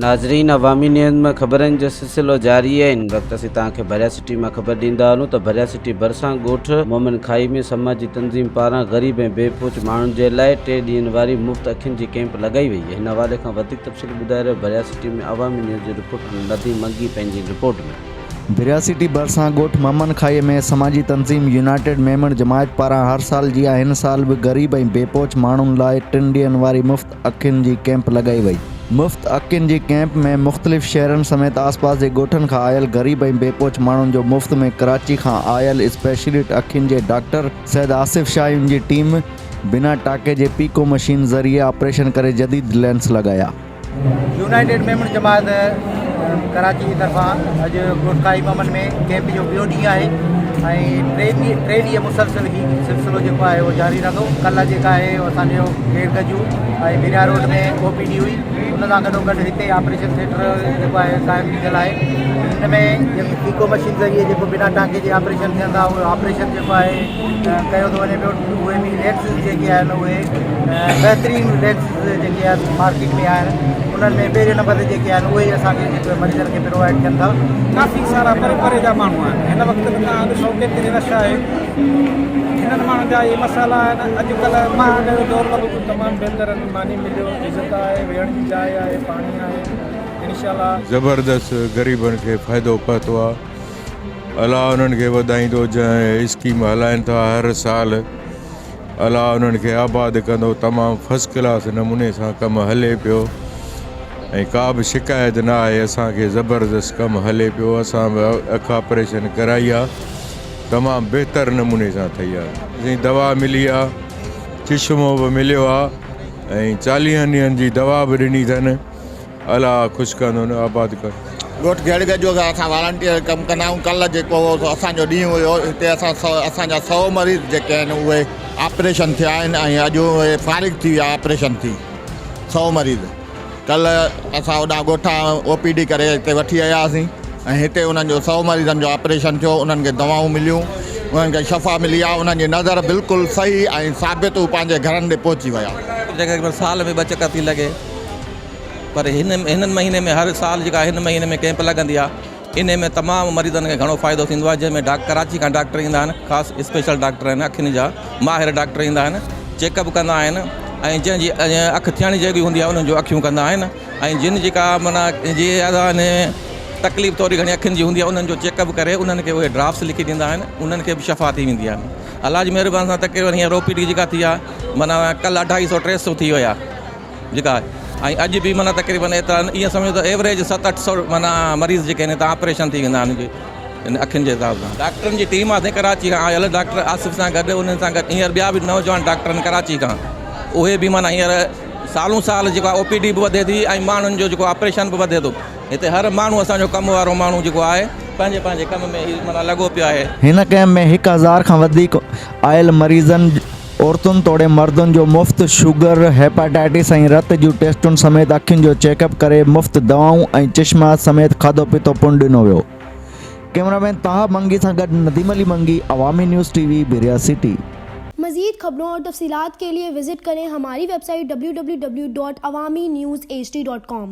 ناظرين عوامي نيوز ۾ خبرن جو سلسلو جاري آهي هن وقت اسين توهان کي ڀريا سٽي مان خبر ڏيندا هلون ته ڀريا سٽي ڀرسان ڳوٺ مومن کائي ۾ سماجي تنظيم پاران غريب ۽ بي پهچ ماڻهن جي لاء ٽي ڏينهن واري مفت اکين جي ڪئمپ لڳائي وئي هن حوالي کان وڌيڪ تفصيل ٻڌائي رهيو ڀريا سٽي ۾ عوامي نيوز جو رپورٽر نديم منگي پنهنجي رپورٽ ۾. ڀريا سٽي ڀرسان ڳوٺ ممن کائي ۾ سماجي تنظيم يونائيٽيڊ ميمڻ جماعت پاران هر سال جيان هن سال به غريب ۽ بي پهچ ماڻهن لاء ٽن ڏينهن واري مفت اکين جي ڪئمپ لڳائي وئي. مفت اکين جي ڪئمپ ۾ مختلف شهرن سميت آس پاس جي ڳوٺن کان آيل غريب ۽ بي پهچ ماڻهن جو مفت ۾ ڪراچي کان آيل اسپيشلٽ اکين جي ڊاڪٽر سيد آصف شاهين جي ٽيم بنا ٽاڪي جي پيڪو مشين ذريعي آپريشن ڪري جديد لينس لڳايا. يونائيٽيڊ ميمڻ جماعت ڪراچي جي طرفان اڄ ڳوٺ ڪائي محمد ۾ ڪئمپ جو ٻيو ڏينهن آهي ۽ ٽي ڏينهن ٽي ڏينهن مسلسل هي سلسلو جيڪو آهي اهو جاري رهندو ڪلهه جيڪا آهي اسان جو gate Gujo ۽ Miria road ۾ O P D هئي ان سان گڏو گڏ هتي آپريشن ٿيٽر جيڪو آهي قائم ٿيل آهي هن ۾ جيڪو پيڪو مشين ذريعي جيڪو بنا ٽانڪي جي آپريشن ٿين ٿا اهو آپريشن جيڪو آهي ڪيو ٿو وڃي پيو اهي به لينسز جيڪي آهن اهي بهترين لينسز جيڪي آهن مارڪيٽ ۾ آهن انهن ۾ پهرين نمبر تي جيڪي آهن اهي اسان کي جيڪي مريضن کي پرووائيڊ ٿين ٿا. ڪافي سارا پري پري جا ماڻهو آهن هن وقت به توهان ڏسو ڪيتري رش آهي هنن ماڻهن جا اهي مسئلا آهن اڄ ڪلهه مهانگائي جو دور لڳو تمام بهتر ماني مليو عزت آهي ويهڻ جي جاء آهي پاڻي آهي انشاء الله. زبردست غريبن کي فائدو پهتو آ الله انهن کي وڌائيندو جنهن اسڪيم هلائن ٿا هر سال الله انهن کي آباد ڪندو تمام فرسٽ ڪلاس نموني سان ڪم هلي پيو ۽ ڪا به شڪايت نه آهي اسان کي زبردست ڪم هلي پيو اسان به اک آپريشن ڪرائي آ تمام بهتر نموني سان ٿئي آ سائين دوا ملي آ چشمو به مليو آ ۽ چاليهن ڏينهن جي دوا به ڏني اٿن الله خوش ڪندو نه آباد ڪندو. ڳوٺ گهڙگجو کان اسان والنٽيئر ڪم ڪندا آهيون ڪلهه جيڪو هو سو اسان جو ڏينهن هيو هتي اسان سو اسان جا سو مريض جيڪي آهن اهي آپريشن ٿيا آهن ۽ اڄ اهي فارغ ٿي ويا آپريشن ٿي سو مريض ڪلهه اسان هوڏانهن ڳوٺان او پي ڊي ڪري هتي وٺي آيا هئاسين ۽ هتي انهن جو سو مريضن جو آپريشن ٿيو انهن کي دوائون مليون انهن کي شفا ملي آهي انهن جي نظر بلڪل صحيح ۽ ثابت هو پنهنجي گهرن ڏي پهچي ويا. تقريبن سال ۾ ٻه چڪر ٿي لڳي. پر هن هنن مهيني ۾ هر سال جيڪا هن مهيني ۾ ڪئمپ لڳندي آهي انهي ۾ تمام مريضن کي گهڻو فائدو ٿيندو آهي جنهن ۾ ڊاڪ ڪراچي کان ڊاڪٽر ايندا آهن خاص اسپيشل ڊاڪٽر آهن اکين جا ماهر ڊاڪٽر ايندا آهن چيڪ اپ ڪندا آهن ۽ جنهن جي اک ٿيڻ جهڙي هوندي آهي انهن جو اکيون ڪندا آهن ۽ جن جيڪا معنيٰ جي تڪليف ٿوري گهڻي اکين جي هوندي آهي انهن جو چيڪ اپ ڪري انهن کي اهي ڊراپس لکي ڏيندا آهن انهن کي به شفا ٿي ويندي آهي الله جي مهرباني سان تقريبن هينئر او پي ڊي جيڪا ٿي آهي معنيٰ ڪلهه اڍائي سو ٽي سو ٿي ويا جيڪا ۽ اڄ به معنيٰ تقريبن ايترا آهن ائين سمجهو ته ايوريج ست اٺ سو معنيٰ مريض جيڪي آهن هتان آپريشن ٿي ويندا آهن ان اکين جي حساب سان ڊاڪٽرن جي ٽيم آهي ڪراچي کان آيل ڊاڪٽر آصف سان گڏ انهن سان گڏ هينئر ٻيا به نوجوان ڊاڪٽر آهن ڪراچي کان اهي به معنيٰ هينئر سالون سال جيڪو آهي او پي ڊي به وڌي ٿي ۽ ماڻهن جو جيڪو آپريشن به وڌي ٿو هتي هر ماڻهو اسان جو ڪم وارو ماڻهو جيڪو آهي پنهنجي پنهنجي ڪم ۾ هي معنيٰ لڳو پيو آهي. هن ڪئمپ ۾ هڪ هزار کان وڌيڪ آيل مريضن عورتن توڙي مردن جو مفت شوگر، هيپاٽائٽس ۽ رت جون ٽيسٽن سميت اکين جو چيڪ اپ ڪري مفت دوائون ۽ چشما سميت کاڌو پيتو پڻ ڏنو ويو. ڪئميرا مين طه منگي سان گڏ Nadeem Ali Mangi, Awami news T V, Bhiria city. مزيد خبرون اور تفصيلات کے لئے وزٹ کریں ہماری web site www.awamiNewsHD.com۔